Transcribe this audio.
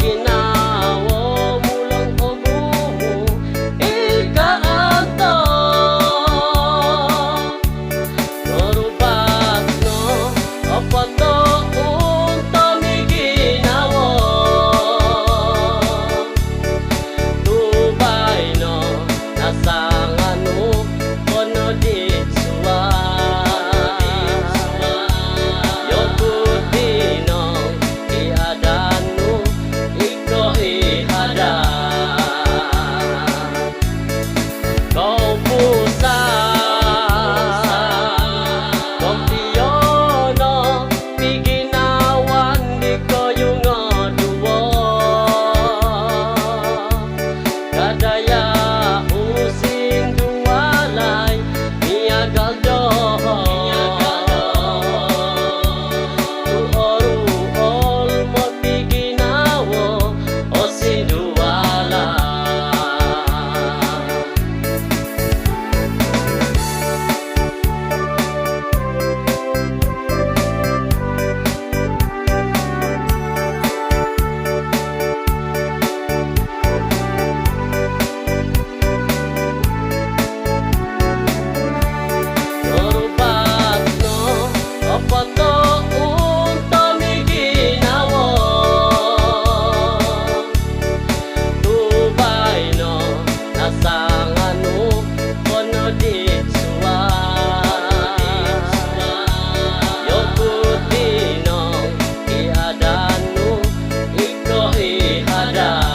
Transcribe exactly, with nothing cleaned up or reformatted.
Ginawo mulong ogumu i kaanto. Norubat no o potoun tomi ginawo. Tubai no nasanganu ko no di suai. Yoku di no i adan nu iko i adan. Kou pusa, kou piono, piginawan di koyungoduo. Kadaya usin dualai miagal doho. Tu oruol mo piginawo o sindualai. Norubat no o potoun tomi ginawo. Tubai no nasanganu ko no di suai. Yoku di no i adan nu iko i adan.